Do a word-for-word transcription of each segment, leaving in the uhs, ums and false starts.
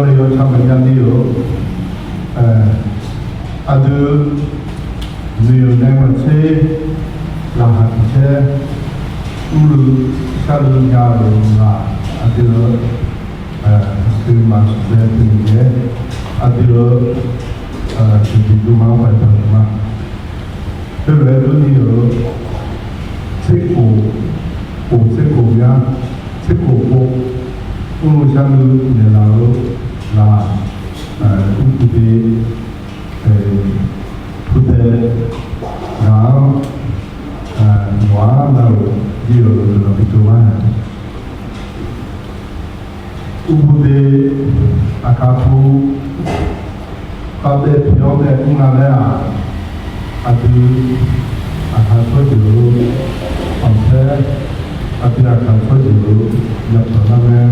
Yawtsaq maqya ni-euq, aqdui, noeq-euq nae maqtser, laqkhaq tiq caer, mrluiv sharluiv nya-euq ghaq, aqdui-euq, aqduimaf shaqbae teunaeq-aer, aqdui-euq, tiqjeq jmrma-anr bae danqma. Khoerlof-aer durni-euq, tserkhof, khof tserkhof mya, tserkhof pov, mrluiv sharluiv naeqlaf-eu ghaq, mrpudui, pudui ghaq-anr, nawq-anr navluf bi-euq guiqlanq bi dov-a. Urpudui aqkaq pu, khavbaev pi-awr nae mr nga laer-aq, aqdui aqkaq tsawrjeuq-eu khanqsaer, aqdui aqkaq tsawrjeuq-eu yawtanq nar mae,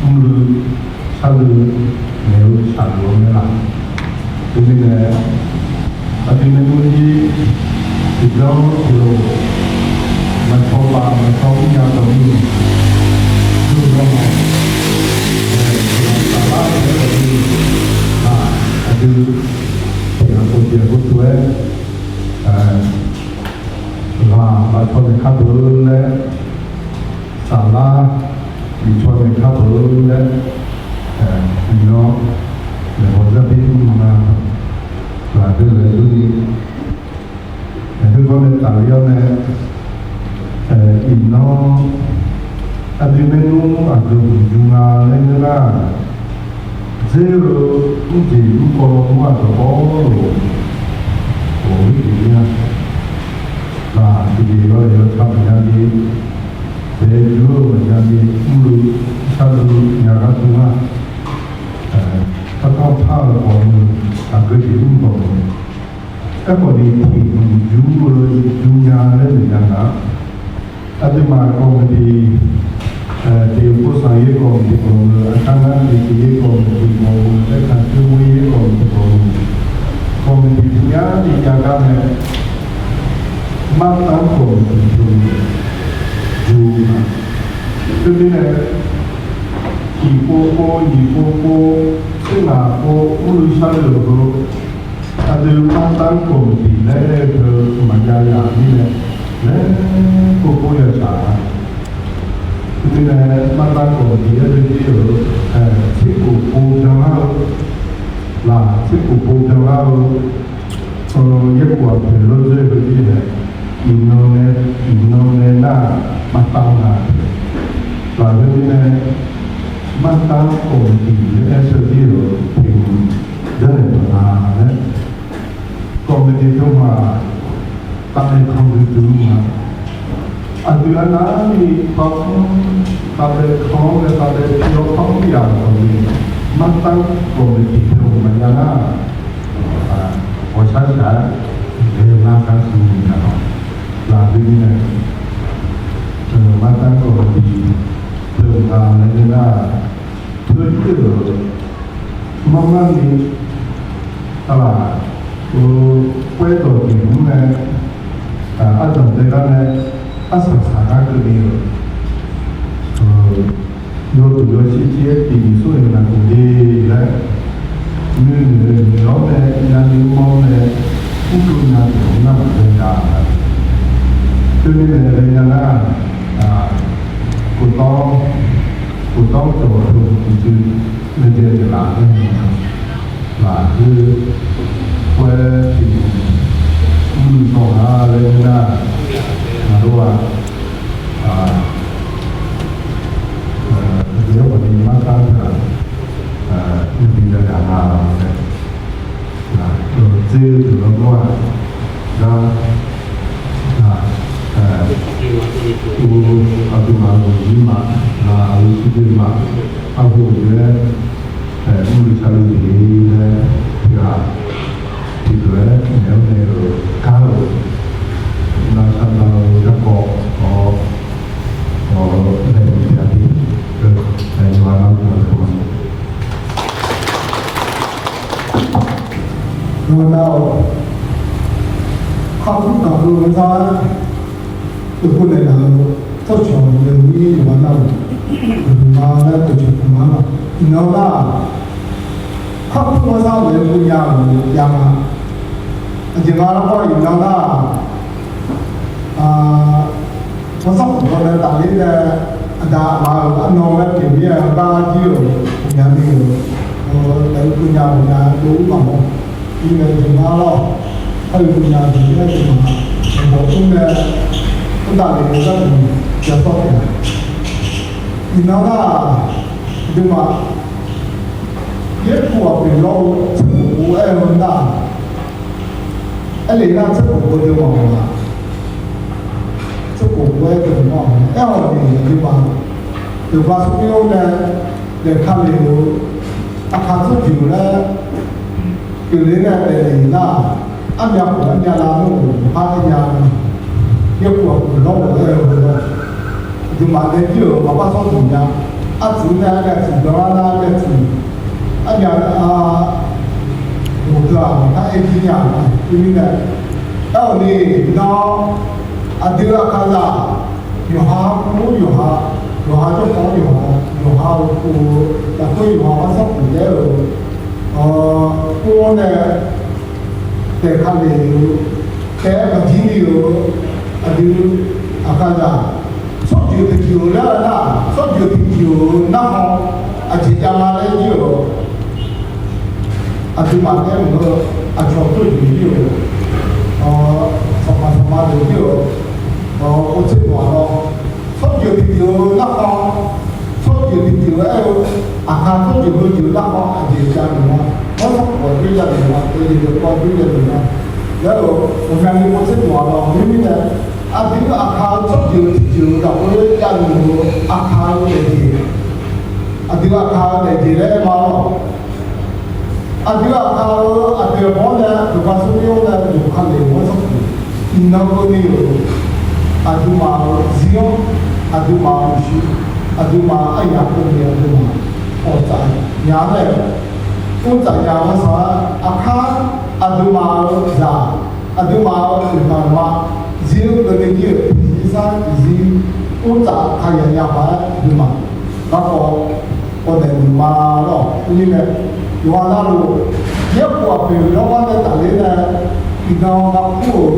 mrluiv sharluiv naeq-eu shaqluf-eu mae laf. Teumirnae, aqdui maernmr jir tiqbyan tiqlof, maqcaw baf maqcaw mrnya tawq ni, yawqnan-aq, saflar-aer tawq ni, aqdui tiqghaq khawf jeq khoertov-aer, ghaq maqcaw naeq kar deuq-eu laer, saflar tiqcaw naeq kar deuq-eu laer, iqnan maeqbawq zar bi mr nga, lafkhoer laer durni, khoergar nae tafler-awr nae, iqnan aqdui maernmr aqgeu huqjur nga laer ngeur nar, dzer-eu mrjeq mrkawv mr-aq dawqtawvluf, ghawq-ir jeq mir-a. Laf tiqjeq yawlaeq yawtsaq maqya ni, daeq jur-eu maqya ni, mrluiv sharluiv nya gar dmr-a. Artanr par-eu ghawqmya aqgeu jeq mr bawq-eu, aerkhawf ni tiq hmq jur-eu jur nya laer noeq nya nga. Aqduimaf kawv maqdiq, tiq hmq povsanq yaer kawv maqdiq bawq-eu, aqkar ngar tiq tiq yaer kawv maqdiq bawq-eu, aerkaq teuv ghoer yaer kawv maqdiq bawq-eu, kawv maqdiq teugar ni jav gar nae, martanr kawv maqdiq teu jur-a. Teumirnae, tiq pov pov, nyiq pov pov, tser ngaq pov, mrluiv sharluiv-eu, aqdui martanr kawv maqdiq laer aer-eu teu maqjav ya mirnae, laer pov pov yashaq-a. Teumirnae, martanr kawv maqdiq laer aer-eu, tserkhof pov byanlar-eu, laf tserkhof pov byanlar-eu, yaerbof aqpoeq lawr dzoer-eu jeq-aer, iqnan nae, iqnan nae nar-aq, martanr nga. Lafkhoer mirnae, martanr kawv maqdiq laer aer-eu jeq-euq tiq hmq janrnaeq maqnga laer, kawv maqdiq teu hmq-aq, tavbae kanr duidui-eu ma. Aqdui arnavni parmr tavbae kanr-awr nae tavbae pi-awr parmr yaf-euq khawf ni, martanr kawv maqdiq teu hmq maqya nar, ghawqshar shaq-aer ghae nar gar shuq nya-awq. Lafkhoer mirnae, martanr kawv maqdiq teu hmq nga laer ngeur nar, teu jir-euq marmar ni, aqlaf, khoerdawq tiq hmq nae, ardanq dae gar nae, arsaq saq gar keuvni-euq, yawduq yawshir jir-aer tiq nyiq smr-euq naqguq de laer, nuinoeq noeq-awr nae, navni mr-awr nae, mrkeuv nya-euq nar maqghae-a. Teumirnae ghaenya nar, khofdawr, khofdawr cawq teu tiqceuq nae jaev-eu laf-aer, lafkhoer khoer tiq mrluiv dawq nga laer ngeur nar, ngaq-aq, aqjeq-aer khawf ni martanr teu-aq, mrbi yagaq nga laer, tser-eu deuq lawrgawr-aq, gar, aqduimaf-euq ghawqmyani ma, aqyuif tiqdeuq ma, arhu deuq-aer, mrluiv sharluiv-eu laer, tiq ghaq tiqdeuq-aer naeq-awr nae-euq gar-euq, navshaq nav-eu garkawv khawf, laeqhmq tiq ghaq tiq, yawqha nar-eu, yawqha nar-awq, khartur taqkeuv-eu gar, teukhov naeqlaf-eu tsawrcawq nae-eu mir yawqha nar-euq, uqduq ma laer teucawq taq ma laq. Iqnan nar-aq, kharpur-anr sar-eu naeq-aer guvnya-euq jav ma. Aqjeq nga laer khawf iqnan nar-aq, khanqsanr khmq-anr nae tafler nae, aqda aqma-euq arnan laer pyeuf mir-aer gar jir-euq ghawqmyani-euq naeq-aer guvnya ghawqmya dov-ir maqmawr. Iqnan jeq nga lawr, kharpur guvnya jeq laer jeq ma. Aqbawq tmr nae, tmr daqle-eu gharduq yasawr taef-a. Iqnan nar-aq, aqduimaf yaerkuv aqpoeq lawr-eu tserkhof pov-aer-eu nar-aq, aerlef nar tserkhof pov deuq maqngeur-a. Tserkhof pov-aer deuq maqngeur-a. Aerkhawf ni aqduimaf deuq ba smrmir-anr nae daefka lef-euq aqkaq tsawrjeuq laer pyeufler nae daefle nar-aq, armyav khof armyav lar nmr-euq maqpar aer nya-eu, yaerkuv aqpoeq lawr-euq laer-eu heu-aq, aqduimaf nae jir-euq maqpar sawr duq nya. Artsuif nae arnav tsuif byanlar nar arnav tsuif, armyav nar-aq, maqdui-aq maqpar aer jir nya-a. Teumirnae, aerkhawf ni nan aqdui aqkaqzaq yawqha pov-anr yawqha, yawqha jawrkawv-anr yawqha, yawqha-euq pov-eu lafkhoer yawqha-anr sanrkhof laer-euq pov-anr nae daefka lef-eu taef-aer maqjir ni-eu aqdui aqkaqzaq tsawrjeuq tiqjeuq-eu laer-eu nar-aq, tsawrjeuq tiqjeuq-eu narkhan aqjeq jav nga laer jir-euq aqduimaf nae mq-eu aqcawq tsawrjeuq jir-euq, saqma saqma deuq jir-euq, ghawqtser dawq-aq lawr, tsawrjeuq tiqjeuq-eu narkhan, tsawrjeuq tiqjeuq-eu aer-eu, aqkaq tsawrjeuq heujeuq-eu narkhan aqjeq jav-eu ma. Ghanrsanrkhof-aq jir jav-eu ma, yawjeq deuq paw jir jav-eu ma. Laer-euq ghawqmyani ghawqtser dawq-aq lawr, mirmirnae, aqdui aqkaq-eu tsawrjeuq tiqjeuq-eu lafkhoer jav-eu aqkaq-eu daefjeq, aqdui aqkaq-eu daefjeq laer aer ma lawr. Aqdui aqkaq-eu aqpoeq aqbawr nae deuq ba smrmir-anr nae deuq ka lef-euq ghanrsanrkhof iqnan keuvni-euq, aqduimaf-euq zir-anr, aqduimaf-euq uqshoe, aqduimaf-euq aryaq keuvni aqduimaf awqtsaf nya-anr nae, mrtsaf nya-eu saq-aer aqkar aqduimaf-euq zaq, aqduimaf-euq oeqkaq ma, zir-anr keuvni jir-euq tiqzir sar tiqzir mrtsaf kayaq nya paq-aer aqduimaf garkawv kawvdaef ni ma lawr. Teumirnae, yawqha navluf yaerkuv aqpoeq lawrgar nae tafler nae iqnan ghaq kur-euq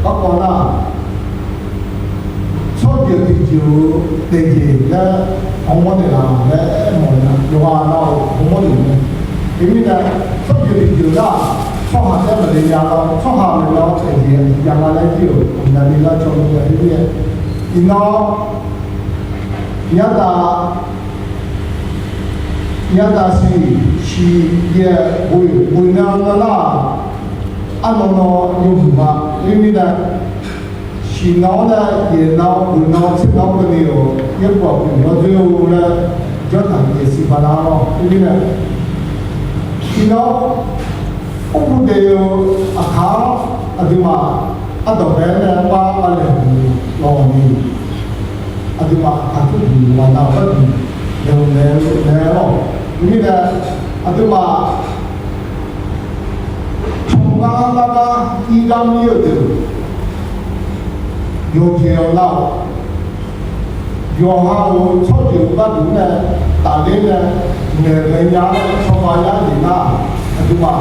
garkawv nar-aq, tsawrjeuq tiqjeuq-eu daefjeq laer ghawrmawr naeqlaf laer aermawf-eu nar, yawqha navluf ghawrmawr naeq mae. Teumirnae, tsawrjeuq tiqjeuq nar-aq, tsawrhaq taef-aer maqle nya lawr, tsawrhaq maeqnan daefjeq aqjeq jav nga laer jir-euq ghawqmyani lar caw ni-a. Teumirnae, iqnan yadaq yadaq siq siq yaeq ghoeq ghoeq nan nar-aq, arnan nan yawmuiq ma. Teumirnae, siq nan-anr nae yaeq nan ghoeq nan tser nan keuvni-euq yaerkuv aqpoeq lawr dzoer-eu laer janr taq-euq siq bala lawr. Teumirnae, siq nan-anr mrbu daef-eu aqkaq-anr aqduimaf ardawq bae-aer nae bar balaeq lawq ni, aqduimaf aqkaq tawrduq ghaq nav-euq gharduq naeq-eu naeq-eu naeq-aer lawq. Teumirnae, aqduimaf cawqgar lar gar ir gar mir-eu deuq yawqjeq yawqlar-awq. Yawqha-euq tsawrjeuq-eu gharduq nae tafler nae ngaeqghae nya-aer cawba yar jeq nar, aqduimaf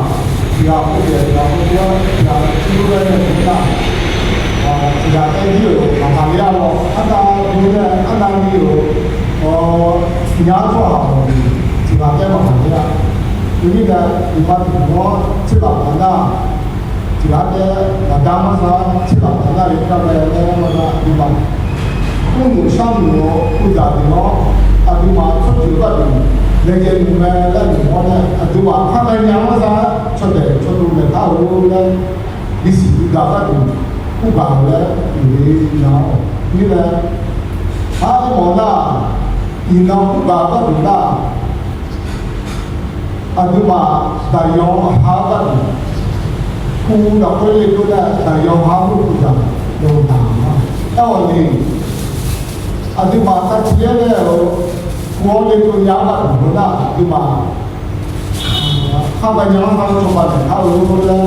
tiq ghaq khoerjeq tiq ghaq khoerjeq tiq ghaq jir-aer nae nar, tiq ghaq taer jir-euq maqpar ler-a lawr. Arnav dov nae arnavni-euq nya-ar tsawrhaq maqmuiq tiq ghaq taer maqpar ler-a. Teumirnae, iqbax tiq ghaq-anr tserlaf taq nar, tiq ghaq taer ghaqdar manrsar tserlaf taq nar-eu gar mae laer aer-awr nar, aqduimaf mrnoeq sharnoeq-eu uqdzaq deuq-anr aqduimaf tsawrjeuq gharduq laejae noeq mae laer noeq-awr nae, aqduimaf kharghae nya manrsar caw daeq caw dov naeq kar-eu laer, bisiq uqdzaq gharduq kurgaq-eu laer uqle nya-awq. Mirnae, armawf nar, iqnan kurgaq gharduq nar, aqduimaf daqyan ha-eu gharduq, pu lafkhoer lekeuv nae daqyan ha-eu gharduq daq yawdaq-a. Aerkhawf ni, aqduimaf tavciq laer nae-euq pu-anr lekeuv nya-eu gharduq heu nar, aqduimaf kharghae nya-anr nar cawba naeq kar-eu laer,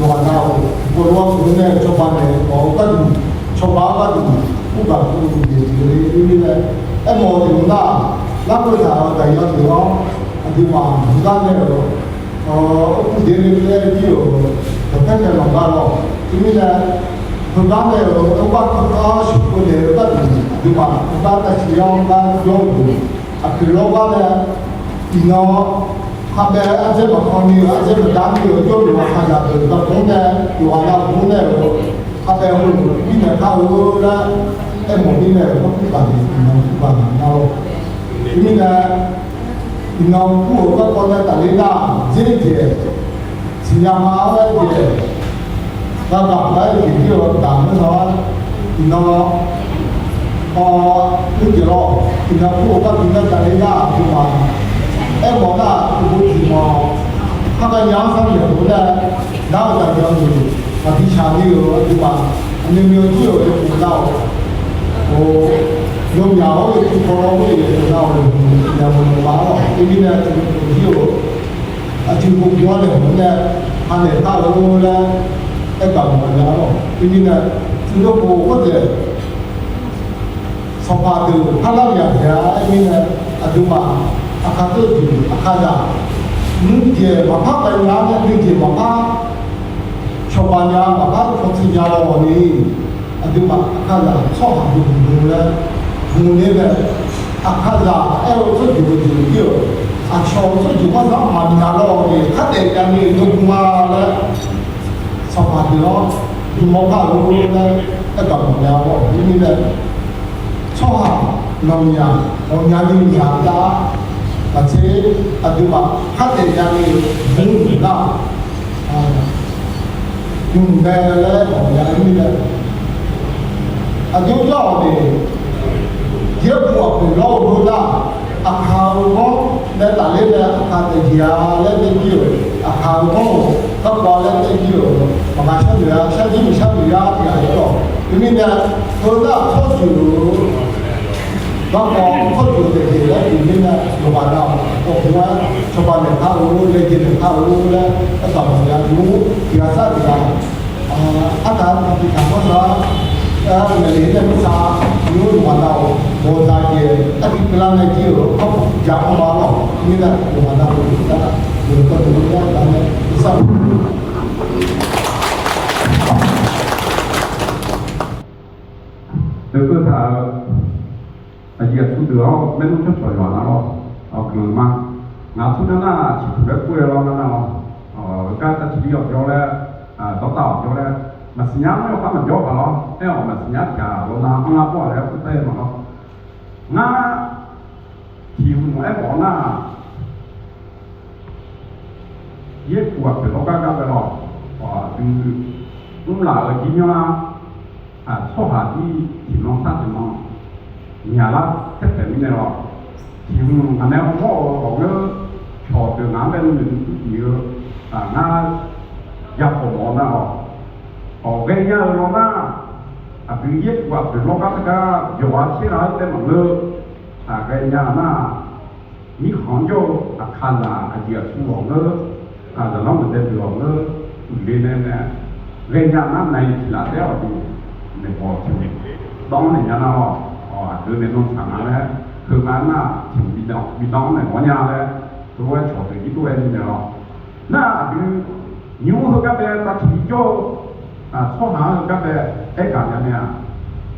yawqghaq nav-euq tiqkawv lof-aer pu nae cawba naeq mawf-eu gharduq, cawba-eu gharduq, kurgaq pu-eu jeq tiqle-ir laer Aermawf-eu tiq ghaq nar, larkeuv taq-euq gaqyan deuq-anr aqduimaf heugar nae-euq, arkuv daef le laer jir-euq dawqpaer paeq maqgar lawq. Teumirnae, heugar nae-euq arbar kawrkar sheuqkeuv naeq-eu gharduq aqduimaf heugar tav ciq yar-anr gar jawr-eu deuq, aqpoeq lawrgar nae iqnan khavbae ardzaer maqkawv ni-euq ardzaer maqdar ni-euq jawrluf-eu aqkaqzaq deuq gaqbmr nae yawqghaq navluf-anr nae-euq khavbae heulof-aer bifnaeq kar-eu laer aermawf mirnae-euq hawr kur baq naeq iqnan kur baq naeq nar-awr, teumirnae iqnan kur-euq garkawv nae tafler nar-aq, dzer jeq siqnya ma-aer jeq, gaqgaq ma-aer jeq jir-eu gaq-anr nan-aer iqnan, a, ur jeq lawr, iqnan kur-euq garkawv nae tafler nar-aq, aqduimaf aermawf nar-aq, uqbo tiqmawf kharghae nya-anr sharnoeq-eu nae, nar-eu gaqyan deuq maqbi shaq ni-euq aqduimaf aqmyanmyan jir-euq yawqghaq nar-awr, yawmyaq-awr yawtuv paw lawr-eu yawqghaq nar-awr, yawqghaq nar-awr, teumirnae tiqmawf jir-euq aqjeq bofbyan-anr naeq-awr nae, hanaeq kar-eu laer aergaq mawf nya-awr, teumirnae tiqlof khof ghardaef sanqpaq deuq parlar yaq taef-a. Aermirnae aqduimaf aqkaq teujeq aqkaqzaq nuijeq maqpar paev nya-awr nae nuijeq maqpar cawba nya maqpar cawtsuif nya lawq ni, aqduimaf aqkaqzaq tsawrhaq deuq hmq-eu laer hmq-eu ler mae. Aqkaqzaq aer-eu tsawrjeuq-eu jeq jir-euq aqcawq-eu tsawrjeuq-anr zar maqnya lawq ni, khardaef jav ni dov gu ma laer sanqpaq deuq-anr bimawr kar-eu laer aergaq mawf nya-awr, teumirnae tsawrhaq nanqmyaq ghawqmyani myaq jav-a. Maqtser aqduimaf khardaef jav ni dov gu nar-aq, nymq mae laer mawf nya-eu mirnae, aqjox jawr-awq ni, yaerbof aqpoeq lawr-eu heu nar-aq, aqkaq-eu ghanr nae tafler nae aqkaq taef jeq-a laer tae jir-euq, aqkaq-eu ghanr-euq garkawv laer tae jir-euq, maqngaq sharnoeq-a, sharjir maqshar noeq-a tiq ghaq-ir-awq. Teumirnae, heu nar-aq tsawrjeuq-eu garkawv tsawrjeuq-eu taef jeq laer pyeuf mirnae, yawqghaq nav-awq, awq-aer cawba naeq kar-eu laer, yaejae naeq kar-eu laer aertaq mawf nya-eu tiq ghaq sar tiq ghaq, artaq tiq taq kawr sar-a, maeqle nae mr sar, nymr yawqghaq nav-awq, bawqdaq jeq artiv keuvlar nae jir-euq kawrpuq jaq-anr ma-awr, mirnae yawqghaq nav-euq tiqdav deuq dawqdeuq-anr gar taf nae sar-eu Deuq keuv taq-euq aqyuif aqtsu deuq-awr, maernmr tsawrcawq yawqghaq nar lawr, awq guiqlanq ma. Ngaq tsawrganr nar-aq, ciqpuq laer kur-aer lawr ngar nar lawr, gar tav tiqbir awq jawr laer, dawrtav awq jawr laer, maqsiq nya-anr yawkhav maqjawr paq lawr, aer-awq maqsiq nya tiq ghaq lawr nar anrlar pawr-aq laer kur tae-eu ma lawr. Ngar tiq hmq aermawf-awr nar-aq, yaerkuq aqpoeq lawrgar gar bae lawr, aqdui mrlaf-euq jir myanr lar, tsawrhaq jir tiqnan sar tiqnan myaqlar taer taeq mirnae lawr, tiq hmq ngaq nae hawmawr-euq ghawqngeur cawq deuq ngaq-anr bae nuinoeq nuidur bif-eu ngar yakhawf mawf-awr nar-awq, awq ghaenya-eu lawr nar, aqdui yaerkuq aqpoeq lawrgar teugar yawqghaq caerghaq-aer tae maqngeur-eu, ghaenya nar-aq, mirkhanq-anr jawr-eu aqkaqzaq aqyuif aqtsu ghawqngeur, zaqlanr meuqdae deuq ghawqngeur, uiqle nae nae ghaenya nar nae tiq laf taef-awq ni, maeqbawq tiq ni dawv-anr naeq nya nar-awq, aqdui nae nan tsaq nga laer, heu nga nar tiq ni bi dawv-anr naeq mawr nya laer, heu-aer cawq deuq jir dov-aer ni naeq-awq. Nar aqdui nymr heugar bae tav tiqbir jawr-eu tsawrhaq-anr heugar bae aergaq nya mae-aq,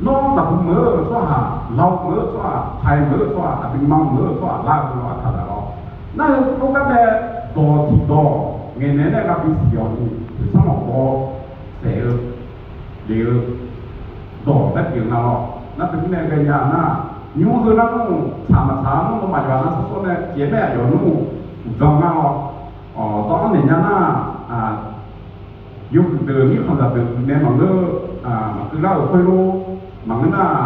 nawr lafbu meuq-eu tsawrhaq, law meuq-eu tsawrhaq, taiq meuq-eu tsawrhaq, aqdui ma meuq-eu tsawrhaq lar-eu lawr aqkaqzaq lawr. Nar heu khoergar bae dawq tiqdawq ngaeqnaeq nae gaq bisiq-awq ni, tersar mawq baw saef-eu le-eu dawq laer pyeuf nga lawr. Nar teumirnae ghaenya nar, nymr heu nar nmr tsaq maqtsaq nmr nawmaf yawqha nar sawr sawr nae tiq-aer maer aqyawf nmr uqdzan ngar lawr. Awq dawv-anr naeq nya nar, yawhuiq deuq mirkhanqzaq deuq uiqnae maqngeur, maqkeuv lar-euq khoerlof maqngeur nar,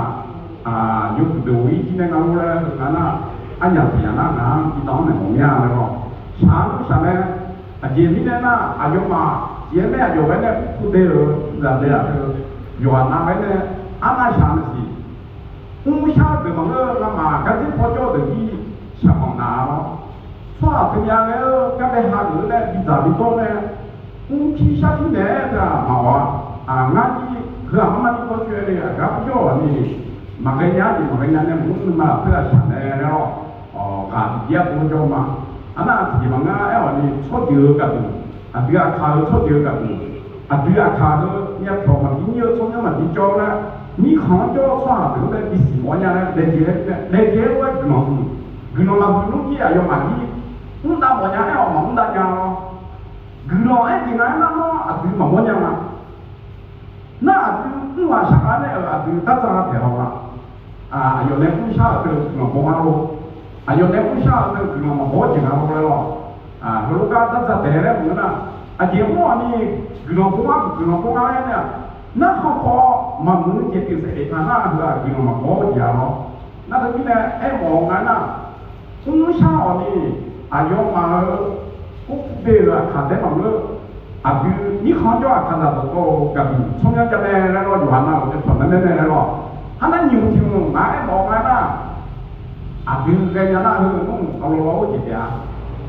yawhuiq deuq-or ir jir nae ngar lor laer heu nga nar, arnyaf tiq yaf nar ngaq-anr bi dawv-anr naeq mawf mir-a laer lawr. Shaq-anr kur shaq mae. Aqjeq mirnae nar aqyawfmaf tiq-aer maer aqyawf-aer nae kur de-euq zaqdeuq-aq heu yawqghaq nav-aer nae arnav shaq-eu siq. Mrshar deuq maqngeur-eu ngamaf gardzir paw jawr-eu deuq jir shaqbanq nav-a lawr. Tsawrhaq teumya ghae-eu gar bae hageuf-eu nae bidzaq bidawr nae mrpir sharpir naeq-aer teu-aq maqawq-a. Aqngar jir heu-aq marmar jir dawrcoer-aer le aqgar kur jawr-awq ni. Maqghae nya-ar jeq maqghae nya nae maqngeur nuima lafkhoer ghaq shaq nae laer-awr, ghaq tiqjeq-ar pov jawr ma. Arnar tiqjeq maqngeur-ar aer-awq ni tsawrjeuq-eu gaqduq, aqdui aqkaq-eu tsawrjeuq-eu gaqduq, aqdui aqkaq-eu myavpyawq maqbi nyir-eu tsawrmyanr maqbi jawr-eu laer, mirkhanq-anr jawr-eu tsawrhaq deuq-anr bae bisiq mawf-awr nya laer daeqjeq-aer, daeqjeq-aer lof-aer guiqlanq huiq, guiqlanq maqhuiq nmr jir aqyawfmaf jir mr dav mawf nya aer-awq maqmr dav nya-awr, guiqlanq aer jeq nga aer nar nawr aqdui maqmawr nya nga. Nar aqdui mr ghaq shar ghaq nae-euq aqdui dardzaq taeq-awq nga. Aqyawf nae mrshar-euq teu guiqlanq baw ngar lor. Aqyawf nae mrshar-euq teu guiqlanq maqbaw-awr jeq nga lor laer-awr, heulof gar dardzaq taeq laer mq-eu nar, aqjeq mr-awq ni guiqlanq baw ngar, guiqlanq baw ngar laer nar, narkhan paw maqmuiq-eu jeq pyeuf saef-euq taq nar, heu-aq guiqlanq maqbaw-awr jeq-a lor. Nar teumirnae aermawf-eu nga nar, mrshar-awq ni aqyawfmaf-euq kurkuv be-euq aqkaq daer maqngeur, aqdui mirkhanq-anr jawr aqkaqzaq dawqtawv-eu gaqduq tsawrmyanr jav mae laer lor, yawqha navluf-aer tawq nar mae mae laer lor. Harnar nyiq hmq tiq hmq ngaq-aer mawf-eu nga nar, aqdui ghaenya nar heu nmr aqlawq lawr-eu jeq taef-a.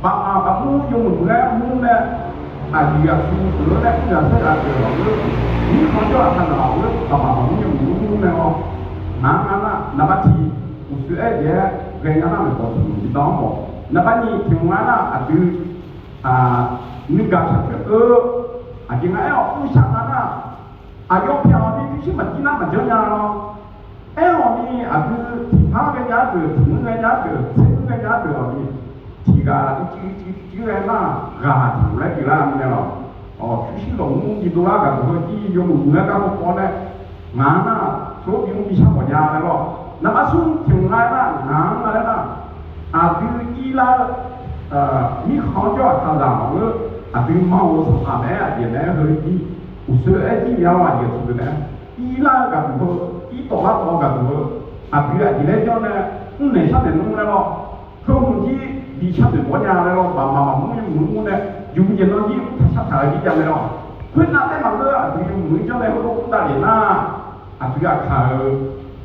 Baqmaf baqmur yawmuiq muiq-aer mr nae, aqyuif aqtsu deuq-anr nae mr ghaq saer ghaq deuq lafkhoer, mirkhanq-anr jawr aqkaqzaq lafkhoer baqmaf baqmur yawmuiq mr nae-awr, ngaq-anr nga nar naqbar tiq uqshoe aer jeq-aer ghaenya nar maeqbawq tiq hmq bi dan-anr mawf. Naqbar nyiq tiq hmq nga nar aqdui nuigaq shaqcoer keuv-eu, aqjeq nga aer-awq mrshar nga nar, aqyawf pyaeq-awq ni pyurshuir maqjir nar maqjanr nya lor. Aer-awq ni aqdui tiqpar ghaenya deuq, tiqmur ghaenya deuq, tsermur ghaenya deuq-awq ni, tiqghaq tiqcuiv tiqcuiv ghae nar, ghaq tiq hmq laer pyeuflar-a nae lor. Pyurshuir lawqmur bidov lar gaqduq heu jir yawmuiq muiq-aer garkawv kawv nae, ngaq-anr nar tov bimr bishar mawf nya laer lor. Naqbar smr tiq hmq nga aer nar, ngaq-anr nga laer nar, aqdui irlar-eu mirkhanq-anr jawr aqkaqzaq maqngeur, aqdui ma-euq sanqpaq naeq-aer aqjeq naeq-aer heu jir, uqshoe aer jir myav-awr aqjeq tmq deuq naeq-aer irlar-eu gaqduq heu, irtawf lar tawf-eu gaqduq heu, aqdui aqjeq laer janr nae mrnaeq sharnaeq nmr laer lor. Heu hmq jir bi sharnoeq mawr nya laer lor, baqmaf baqmur yawmuiq mr nae, yawmuiq jeq nan jir mr taq shar taq-eu jir jav mae lor. Khoernav taef maqngeur, aqdui yawmuiq-anr janr nae heulof mr davlef nar, aqdui aqkaq-euq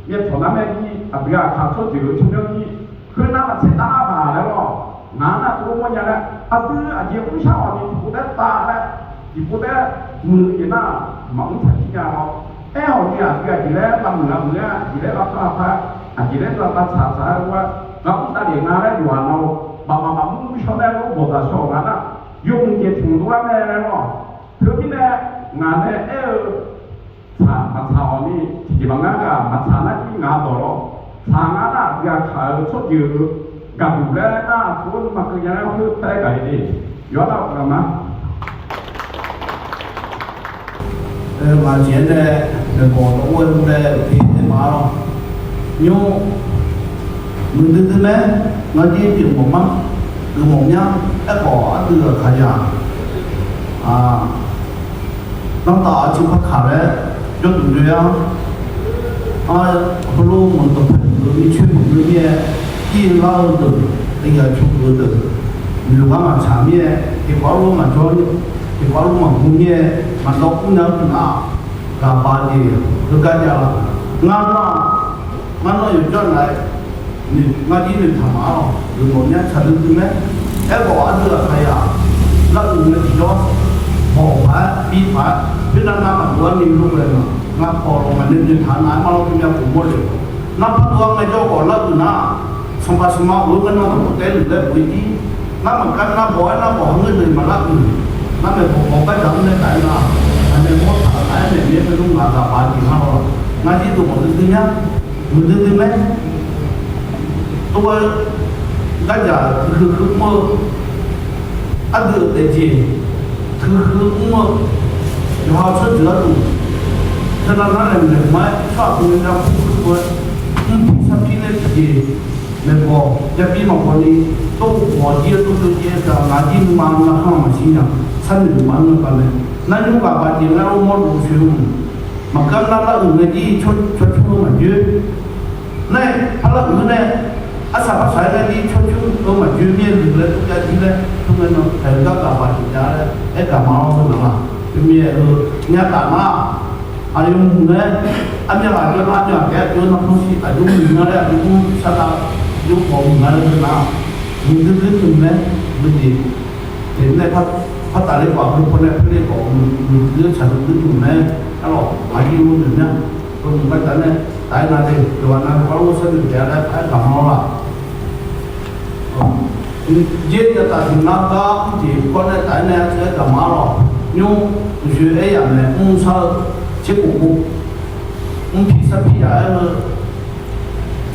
myavpyawq nar mae jir, aqdui aqkaq tsawrjeuq-eu tsawrmyanr jir, khoernav maqtser taf-a paq laer lor. Ngaq-anr nar tov mawr nya laer, aqdui aqjeq mrshar-awq ni tiqpov taef-aer tav laer, tiqpov taef-aer muiq-eu jeq nar, maqmr taq jir nya lor. Aer-awq ni aqdui aqjeq laer lavmuiq lavmuiq-aer, aqjeq laer lavpar lavpar-aer, aqjeq laer lavpar tsaq tsaq-aer ghov-aer, ghaq mr davlef nga laer yawqha navluf, baqmaf baqmur mr shaw nae lor bawqdzaq shaw-euq nga nar, yawmuiq jeq tmq dov lar mae laer lor. Teumirnae ngaq nae aer-eu tsaq maqtsaq-awq ni tiqjeq maqngar ghaq maqtsaq nar jir ngaq dawq lor. Tsaq ngar nar aqdui aqkaq-euq tsawrjeuq-eu gaqduq laer nar aqtuf-anr nuima keuv nya laer khoer taef-aer gaq-ir de. Yawqha nar-aq ghaq ma. Ngaq jeq-aer nae maeqbawq dawq or-aer nae uqte taef ma-ar lor. Nymr muiqdui dui mae, ngar jir pyeuf mawf mar, geufmawf myanr, aerkhawf ardui aqkaqzaq Danrtav-aq ciqpar kaq laer jawrduq doe-ar. Heulof meuq dawqpae meuq-eu mircoer meuq-eu mir-aer, ir lar-eu deuq, aqyuif aqtsu geuf-eu deuq, noeq gar maqtsaq mir-aer, tiqkawv arlor maqjawr, tiqkawv arlor maqgmr mir-aer, maqdawv kur nya-eu tiqnar-aq, ghaqbaq jeq heugar jav-a. Ngar nar, ngar nar yawqjawr naq-aer ngar jir noeqtaq ma-ar lor, geufmawf myanr tsaq duidui mae. Aerkhawf ardui aqkaqzaq lar-euq ngae tiqjawr, bawq paq-aer bi paq-aer, khoernar ngar maqdov-ar ni lof ghae ma. Ngar paw lawr ngaq nae noeqtaq nar-aer mar lawr bi myav khof mawr le. Nar pardov-ar ngaejawr khawf lar-euq nar, sanqpaq sanqma of-eu garnav maqkhof taef-aer luf laer bof-ir jir. Nar maqgar nar bawq-aer nar bawq-anr ngeur deuq maqlar-euq. Nar maeqbawq bawq gardzaq-anr nae taf-aer nar, ngaq nae mawr taq-eu taf-aer maeqnaeq-aer khoerlof ngaq ghaqbaq jeq ngar lawr. Ngar jir dov mawf duidui nya. Muiqdui dui mae. Tov-aer gardzaq teuheu heu mr-eu, ardui-euq daefjeq teuheu mr-eu, yawqha tsawrjeuq gharduq teunav nar laeqhmq laeqhmq-aer tsawrhaq pov-aer nar kur kur-aer, mrpir sarpir laer tiqjeq maeqbawq yabi maqbawq ni, tov-awq jir-aer tov jov jir-aer taq ngaq jir nuima narkhanr maqsiq nya, sharnoeq maqanr nya baqmae. Nar nymr ghaqbaq jeq ngar lor mawr luf-eu shoe-eu mq. Maqgar nar lar-euq ngae jir cawr cawr-eu maqjoer. Nar-aq parlar-euq nae, arsaq parsaq-aer nae jir cawr cawr-eu maqjoer mir-aer luf laer tov jav jir laer tov ngae nan taeq-eu gar ghaqbaq jeq jav laer aer gaq ma-awr heu naq-aq. Teumirnae heu nyataf nar-aq, aqyawf mq nae armyav ghaq jawr nar armyav ghaq taef-aer jawr nar khanr shir aqjox mq nga laer aqjox mr shardav jawr khawf mq nga laer heu nar-aq, mqdui dui tmq mae. Meujeq teq nae par taf le khawf heu pawnae par le khawf mqdui dui tsaq dui tmq mae. Arlawq aqjir-eu noeq myanr Heughaq taf nae taf-aer nar de, yawqghaq nav-eu arlof sharnoeq taef-a laer aer gaq ma-awr laq. Jer yataf tiq nar gar mrjeq kawv nae taf-aer nae aqtsu-aer gaq ma-awr laq. Nymr uqshoe aer yaf mae, mr shar-eu tserkhof khof, mr pir sar pir yaf-aer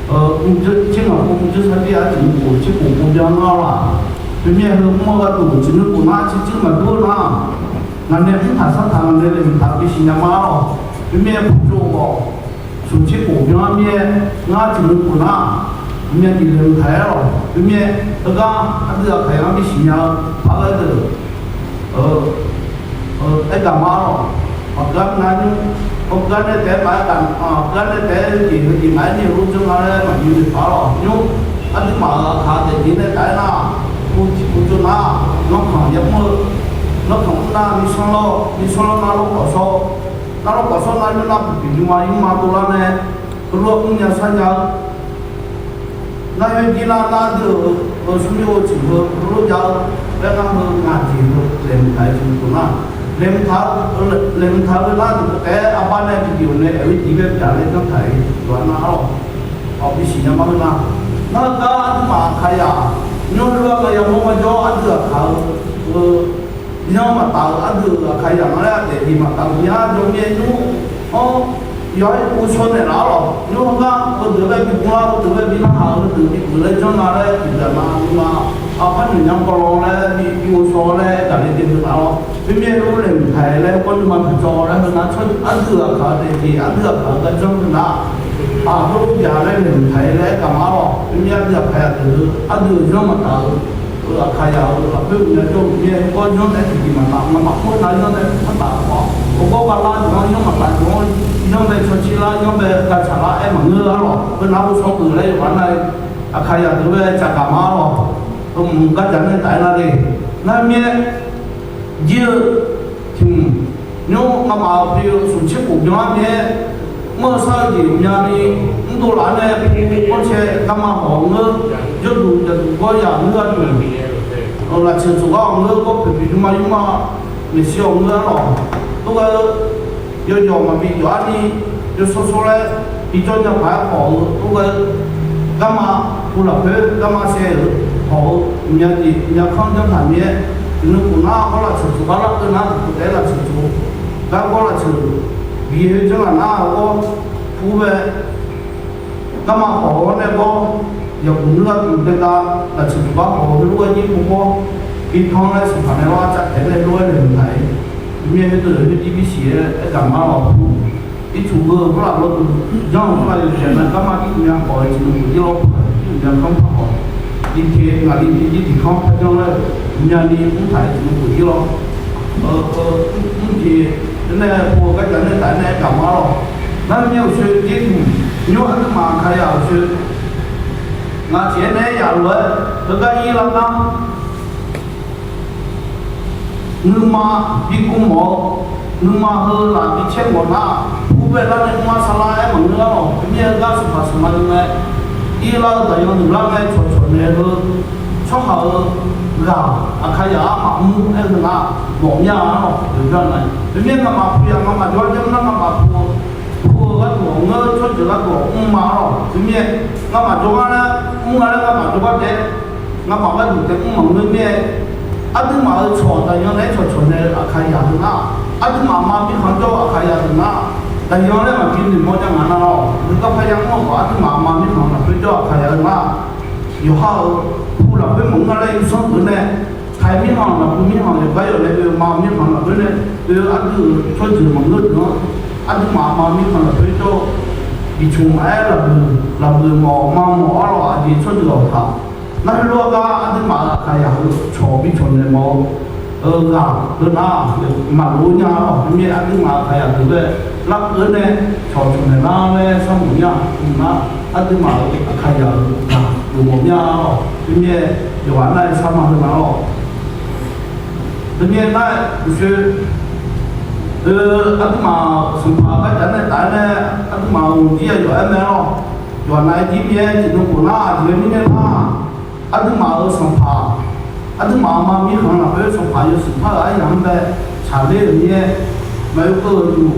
heu, mr dzeur tser ngaq khof mr dzeur sar pir yaf-aer tiq nuikhof tserkhof khof byan nar-awr laq. Khoermirnae heu mr-eu gharduq tiq nuikhof nar tser tser maqdur nar, ngaq nae mr taq sar taq ngaq nae laeqhmq taq bisiq nya ma-awr laq. Khoermirnae puqtsov khawf, smq tserkhof byan-awr mirnae, ngar tiq nuikhof nar, khoermirnae tiq laeqhmq taq-aer laq. Khoermirnae heugar aqdui aqkaq yaq-anr bisiq nya-eu par ghae deuq aer gaq ma-awr laq. Maqgar nar nymr, maqgar nae taef-aer maqaer gaq, maqgar nae taef-aer heujeq heujeq maqaer ni-eu lor janr nga laer maqbi noeq paq-awr laq. Nymr aqduimaf-euq aqkaq daefjeq nae taf-aer nar, pu tiq pu tsov nar, nanrkanq yamr-eu, nanrkanq mr nar misanr lawr, misanr lawr nar lawr khawf shawr, nar lawr khawf shawr nar nymr nar puq tiq yuma yurma dovlar nae, heulof-aer mrnya sharnya-eu Nar khoerjir nar, nar aqdui-euq smrmir-eu tiq heu heulof jav-eu, aer ngar heu ngaq jeq heu laeqhmq taq-eu tiq nuikhof nar, laeqhmq taq-eu, laeqhmq taq-eu nar tiq khof taef-aer arbar nae tiqjeq-awq nae aer-eu tiq bae byaq laer janr taq-iq yawqha nar-awr laq. Awq bisiq nya ma heu nar, nar gar aqduimaf aqkaq yaq nymr heulof-aer maqya mawr maqjawr aqdui aqkaq-eu, eu, yanr maqtaf-eu aqdui-euq aqkaq yaq nga laer aqdaef jeq maqtaf-eu nya jawr mir-aer nymr-awr, yawqha-aer uqshaw naeqlaf-awr laq. Nymr heugar heudeuq laer bi gmlar heudeuq laer bi narhaq heudeuq bi geuf laer janr nga laer tiqghaq nav nuima, aqpar noeq nya kawv law laer bi ghovshaw laer gaqle jeq heu nar-awr, khoermirnae heulof laeqhmq taq-aer laer kawv nuima taqcawv laer heu nar tsawr aqdui-euq aqkaq daefjeq aqdui aqkaq-eu gar janr heu nar, aqdui byaq laer laeqhmq taq-aer laer gaq ma-awr laq. Khoermirnae aqdui aqkaq yaq deuq-eu aqdui-euq yanr maqtaf-eu, eu, aqkaq yaq-euq lafkhoer uqmya jawr-eu mirnae kawv yanr nae tiqjeq maqtaf ngamaf khoernav yanr nae par taf-awq. Heugar ghaq lar deuq-anr yanr maqtaf deuq-anr yanr bae cawcir lar yanr bae gaqtsaq lar aer maqngeur-a laq. Khoernav uqshaw geuf laer yawqghaq nar-eu aqkaq yaq deuq bae tsafgaq ma-awr laq. Heu mq gardzaq nae taf-aer nar le. Nar mirnae jir-eu tiq hmq nymr ngamaf-euq pi-eu smq tser khof byan-awr nae mr-eu shar-eu jeq myavni mrdov laf-awr nae, mawrcae garma hawq-eu ngeur, jawrduq jaqduq gawr yaq ngeur-a deuq, lafceuq tsofgar-awq ngeur, gawr poeq poeq yuma yurma maeqshi-awq ngeur-a laq. Tov ghae-eu yawjawf maqbi jawf-ar ni, yawshawr shawr laer bijawr nya paq-aer khawf-eu tov ghae-eu garma pu lafkhoer garma sae-euq khawf-eu myav jeq myav kanr janr taq mir-aer, tiq nuikhof nar hawr lafceuq tsofgar lar keuv nar tiq khof taef-aer lafceuq tsofgar gawr lafceuq bi heu janr laf nar-eu gawr pu bae garma khawf-eu-awr nae gawr, yawqguq nuir gharduq daedav lafceuq tsofgar khawf-eu heulof-aer jir pu gawr, bi kanr laer sanqpaq nae lawr-aer cav taef-aer nae lof-aer laeqhmq taq-aer, mirnae heudeuq heu jir bisiq-aer aer gaq ma lawq. Ircuf heu hawr laf lawduq janr-eu hawr laf yawqjeq nar garma jir myav khawf-eu tiq nuikhof jir lawr, jir myav kanr par khawf, iqteq ngaqli jir tiq kanr par janr laer, myavni mr taq-aer tiq nuikhof jir lawr. Mrjeq nae pu-eu gardzaq nae taf-aer nae aer gaq ma lawq. Nar mirnae uqshoe Yeqsur nymr aqduimaf aqkaq yaq uqshoe ngaq tiqaer nae aer yaf lof-aer heugar ir lar nar, nuima bi kov mawf-eu, nuima heu laf bi caer mawf nar, pu bae lar nae mr-ar sar lar-aer maqngeur-ar lawq. Khoermirnae heugar sanqpaq sanqma-eu ngae, ir lar-eu daqyan nuilar ngae cawqcawq naeq-eu tsawrhaq-eu ghaq aqkaq yaq-anr maqmr aer-eu nar, mawf mir-a-ar lawq. Deuq jawr-a nae, khoermirnae ngamaf pu yaq ngamaf jawr-ar jawr nar ngamaf pu-eu pu-eu gharduq-awq ngeur, tsawrjeuq gharduq-awq mr ma-ar lawq. Khoermirnae ngamaf jawrgar laer mr nga laer ngamaf jawrgar taef, ngamaf gharduq taef mr maqngeur mirnae, aqduimaf-euq cawq daqyan naeq-aer cawqcawq naeq-eu aqkaq yaq deuq nar, aqduimaf aqma mirkhanq jawr-eu aqkaq yaq deuq nar, daqyan laer maqbi noeqmawr nya ngaq nar-awq. Deuq garpar yamawr-eu khawf aqduimaf aqma mirkhanq lafkhoer jawr-eu aqkaq yaq-eu nar, yawqha-euq pu lafkhoer maqngeur laer yawsanr deuq nae, taiq mirkhanq lafkhoer mirkhanq yawqgar yawf nae oe-eu ma mirkhanq lafkhoer nae oe-eu aqdui-euq tsawrjeuq maqngeur deuq-anr, aqduimaf aqma mirkhanq lafkhoer jawr-eu bicmq maqaer lafbuiq mawf ma mawf-ar lawq. Aqjeq tsawrjeuq aqkaq nar heulof-aer gar aqduimaf-euq aqkaq yaq heu cawq bicawq naeq mawf-eu ghaq heu nar maqloq nya-ar lawq. Khoermirnae aqduimaf aqkaq yaq deuq bae larkeuv nae cawq cawq naeq lar laer sharmawf mir-a. Nar aqduimaf-euq aqkaq yaq-euq ghaq loq mawf mir-a lawq. Khoermirnae yawqghaq nar-aer sharma heu nar lawq. Khoermirnae nar-aer uqshoe, eu, aqduimaf sanqpaq gardzaq nae taf-aer nae, aqduimaf-euq jir-a yawf-aer mae-ar lawq. Yawqha nav-aer jir mir-aer tiqdmq khof nar aqjeq-aer mirnae nar, aqduimaf-euq sanqpaq, aqduimaf aqma mirkhanq lafkhoer sanqpaq yawshuif par-euq aryamq-anr bae tsaqler-euq mirnae, maqoe keuv-euq duq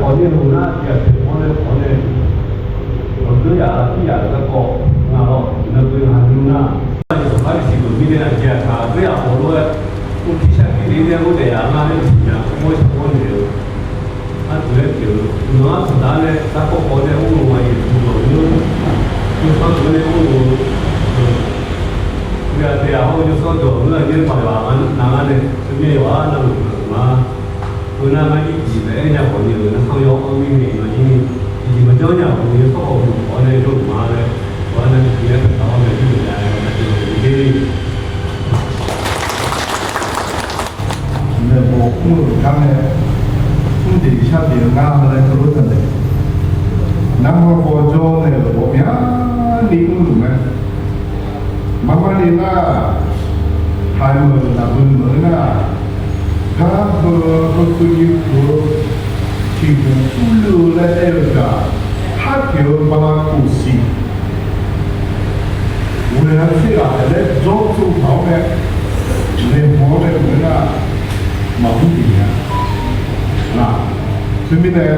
khawf ni-eu nar, tiqghaq pyeuf-awr nae khawf nae, aqgeu yaf aqpir yaf-euq garkawv ngaq lawr, iqnan keuv ngaq nymr nar, aqjeq sawqpar siqduq mirnae aqjeq aqkaq aqgeu yaf khawf lof-aer, mrtir shar pir le nae mr daef yaf nar nae siqnya mawr shar mawr naeq-eu, arduq laer pyeuf-eu, iqnan arduq nar nae garkawv kawv nae mr-eu ma yeqduq dawq nymr, yawsanr deuq nae mr-eu, uqyaf daef yaf hawr-eu yawsanr dawq nymr aqjox-aer maqyawf-aq, ngar nar nae teumirnae yawqha navluf maqduq ma. Heu nar ngar ircif taef-aer nya khawf ni-euq narkhan yaw-anr mirnae iqnan jir ni, tiqjeq maqjanr nya-euq yawsanr khawf hmq khawf nae jawr-euq ma laer, ghaq nar tiqjeq-aer taq-awr nae jir-euq nya-eu nar jawr-euq jeq. Naeqbawq mr-euq gar nae, mr jeq shar jeq-eu ngar laer teulof taqnaeq. Narhaq baw jawr nae-euq ghawqmyani mrluf mae. Marmarni nar, haiq meuq lafbui meuq-eu nar, gar heu heu keuvni puq-eu tiqghaq urluiv-eu laer aer-eu gaq, khar pyeuf-eu bala khof siq ghoe-a tser ghaq taef laer jawr tsov taq-awr nae, laeqhmq-awr nae meuq-eu nar, maqmr jeq nya. Laq, teumirnae,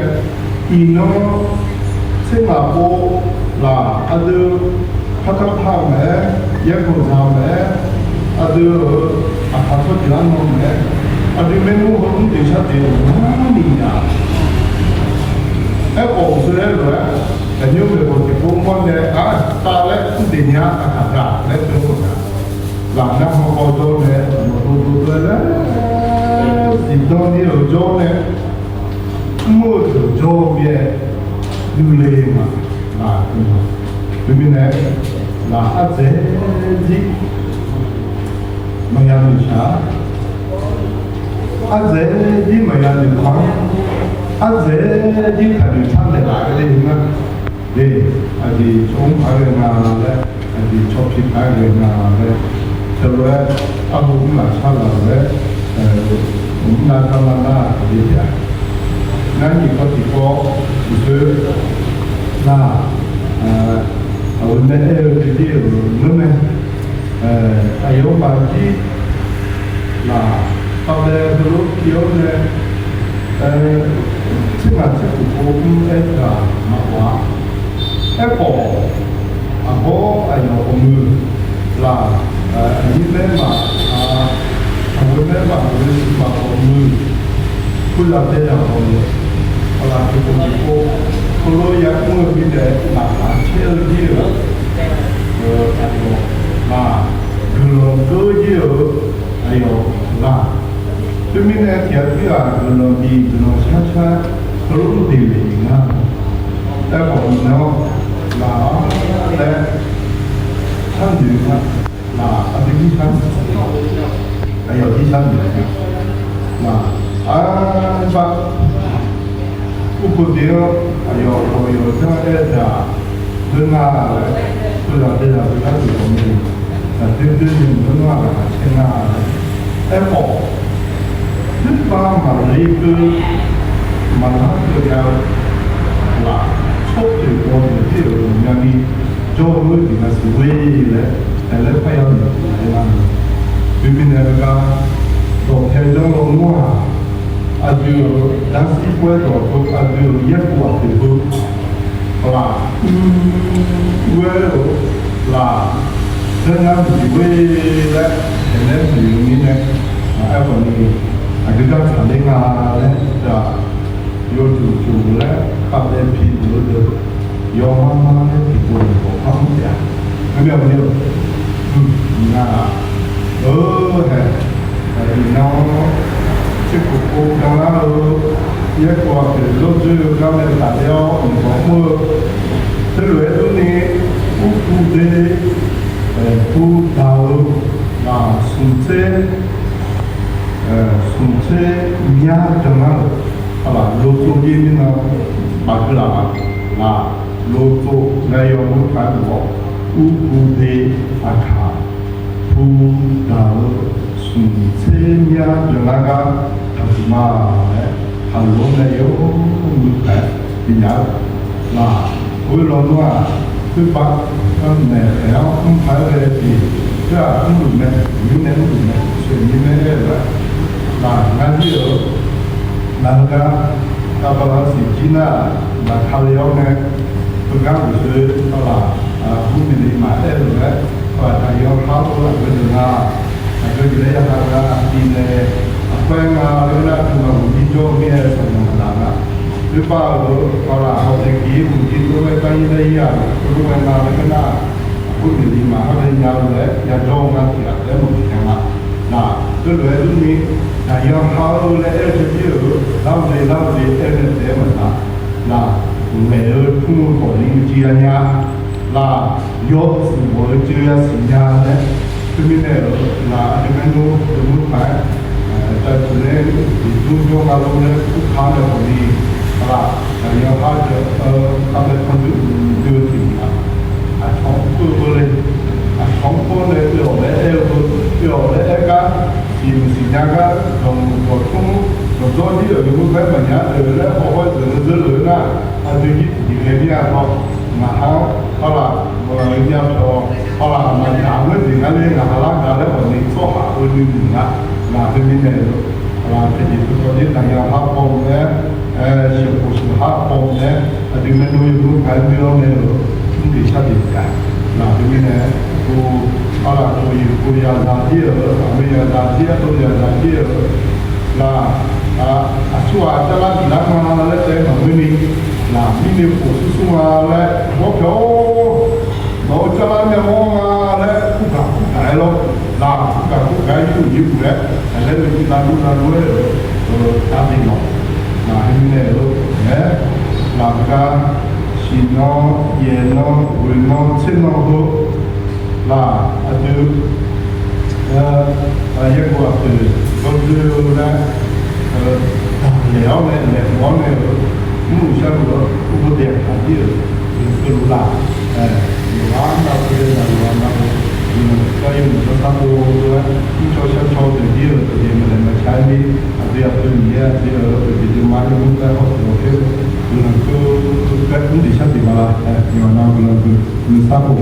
iqnan tser ngaq pov laq aqdui parkar par-eu mae-aer, yaerbof zaq-eu mae-aer, aqdui-euq aqkaq tsawrjeuq arnan mae-aer, aqdui maernmr heu mr jeq shar jeq-euq ngar ni nya. Aerkhawf uqshoe aer lof-aer, aqnymr maeqbawq tiqpov mr-awr nae aqtav laer mr jeq nya aqkaq gaq laer teu-eu ghaq, laf nar hawkawv dawr nae aqmawf dovdov dov-aer laer, zifdan ni-euq jawr nae mr-eu deuq jawr-eu mir-aer, nuile ma. Laq, teumirnae, laq ardzaeq jir maqya noeqshaq-a, ardzaeq jir maqya noeqkawv-a, ardzaeq jir taqnoeq sar naeqlaf-aer le nar, de, aqjeq tsawrmr paq-aer ghae nga laer, aqjeq tsawrpir paq-aer ghae nga laer, teulof-aer arhu mr lafshar laf-eu laer, mr nar gar nar nar aqjeq taef-a. Ngar nyiq kawv tiqkawv uqshoe nar, aqgeu nae aer-eu teudir-euq ngeur mae. Aqyawfmaf jir laf khavbae heulof-aer pi-awr nae, tser ngaq tser khof pov mr-aer gaq maqghawq-a. Aerkhawf, aqbawr aqyawf ghawqmuiq laf, aqnyir maer maf, aqghoe maer maf, aqghoe siq maf ghawqmuiq, kurzaq daezaq ghawqmuiq, aqlaf tiqpov tiqpov heulof-aer yamr-eu mirnae laqkhaq caer-eu jir-euq, aqyawf laf, guiqlanq geur jir-euq aqyawf laf. Teumirnae tiq ghaq tir ghaq guiqlanq bif guiqlanq shar shar heulof-aer mr daef le-euq nga. Aerkhawf iqnan laf-awr laer sharnoeq nga. Laf aqdui jir sharnoeq, aqyawf jir sharnoeq nga. Laf arbar kurkhof deuq-anr aqyawf khawf yawqjanr aer-eu daq, deuq nga laer, deuq zaq deuq zaq deuq gar deuq ghawqmya, zaqdeuq deuq ni mq-anr nar laqkhaq caer nga laer. Aerkhawf, nuikar maqle keuv, maqlar Nya-eu laf tsawrpoeq baw-eu deuq-euq ghawqmyani jawr-eu jeq gasiq ghoe laer, taef laer parya naeq-eu lar-eu. Khoermirnae-eu gar, dawqpae janr lawnmr-aq, aqdui-euq darsir paw-aer dawq-eu, aqdui-euq yaerbof aqpoeq heu, laf, ur-aer-eu laf, janrnya-eu jeq ghoe laer, taef laer noeq-eu mirnae, aerkhawf ni, aqdui gar tsaqler nga laer, yawjuq juq laer khavdaev pi-eu deuq, yawmar mar laer tiqpov-euq khawf par mr taef-a. Ngar myav-eu ni-eu, ngar-aq, eu-haeq, iqnan-awr, tserkhof pov ganlar-eu, yaerkov aqpoeq lawr dzoer-eu gar nae tafler-awr mqbawq mr-eu, teulof-aer durni, urpuv de, pudaq-eu, smq tser, smq tser myar byanlar-euq, aqlaf lotsov jir mirnan, baqkeuv laf-a, laf, lotsov nae yawmuiq paq-aer bof-awr, urpuv de, aqkaq, pudaq-eu, smq tser myar byanlar gar taqsiq ma laer, taqlof-anr nae yawmuiq paq-aer bifnya-eu laf, khoerlawnmr-aq, khoerpav maeqkhaeq-anr mrpaq-aer ghae-eu jeq, khoer-aq mrluf mae, mirnae mrluf mae, soeq mirnae aer-eu gar, laf, ngar jir-euq, ngaq-eu gar, aqbaqlaq siq jir nar-aq, laqkhale-awr nae, heugar guqsoe, aqlaf, aqbur miqle maqaer-eu lof-aer, aqlaf, daqyan har-eu aqgeu deuq nga, aqgeu jeq laer ya ha nga, aqdui nae, aqkhoer nga laer nar, aqduimaf maqjir jawr-eu mirnae sanqnaq maqdaq nga. Khoerpav-euq, aqlaf, hawtaeq kiq-ir maqjir lof-aer gar-ir laer-ir-aq, lof-aer nga laer nar, aqbur miqle maqhar ghae nya-eu lof-aer yajawr-eu nga tiq ghaq taef-aer maqbif nya nga. Laf, khoerlof-aer durni, daqyan har-eu laer aer-eu jawr jir-euq, lar-eu le lar-eu le aer-eu nae taef-aer maqdaq. Laf, ghaeq-eu tmr-eu khawf ni uicuiv ya nya. Laf, yawtsuif mawf-eu jeuv yasiq nya laer, khoermirnae-euq laf, aqdui maernmr deuq mr paq-aer, daeqtaq puq laer, iqdur jawr nga lor laer kurkar nae khawf ni, aqlaf, daqyan har-eu, kar bae tanrjoe dui-eu tiq ghaq, aqcawq-anr keuv-eu le, aqcawq-anr keuv nae oe-awq laer aer-eu, oe-awq laer aer gar, siqmuiq siqnya gar, dawqmuiq dawqtmr, dawqdzawr jir-euq yawmuiq baer maqnya deuq laer hawhaw-aer deuq-eu zeur lef-eu nar, aqdui jir tiqjeq ghae mir-a tawr, ngaq ha-anr, aqlaf, maqya pyawq, aqlaf, maqdzaq-eu jeq ngar le, ngaq ha lar gaq laer khawf ni tsawrhaq-eu nuinoeq nga. Laf, khoermirnae-euq, aqlaf, tiqjeq tawv tawv jir daqyan har paw-eu nae, sheuqkhof sheuq har paw-eu nae, aqdui maernmr yawmuiq paq-aer dui-awr nae-euq, mr jeq shar jeq gaq. Laf, khoermirnae, aqlaf, khof-iq khof yazaq jir-euq, aqgeu yazaq jir-aer dov yazaq jir-euq, laf, aqsurghaq jar lar tiq lar nga laer taef-aer maqngeur ni, laf, mirni khof sur sur nga laer ghawr pyaeq-awr, nawq-eu jar lar nae mawr nga laer kurgaq kurgaq-aer lawr, laf, kurgaq kurgaq-aer yurluf yurluf-aer, aqlaer-eu jir lavlur lavlur-aer-euq, tavbi lawq, laf, khoermirnae-euq, aer, laf, gar, siqnan, yaeqnan, ghoeqnan, tsernan heu, laf, aqdui, yaerbof aqpoeq dawrdoer-eu laer, daqlaeq-awr nae laeqhmq-awr nae-euq, mrluf sharluf-eu, urbo daef aqdir-euq, yawqkeuv luf laf, yawqghaq nav-eu dae nav-eu ghaq nav-eu, yawqnan gar yawmuiq jawrshar pov-eu lof-aer, mrcaw sharcaw deuq dir-euq tiqjeq maqlaeq maqca-aer ni, aqdui aqpoeq Miqyaer aqdui-euq oeq jeq jeq ma yawmuiq gar hawkhof-awr khaer, guiqlanq keuv keuv-aer mr jeq shar jeq ma la, yawqha nav guiqlanq guiqlanq sar pov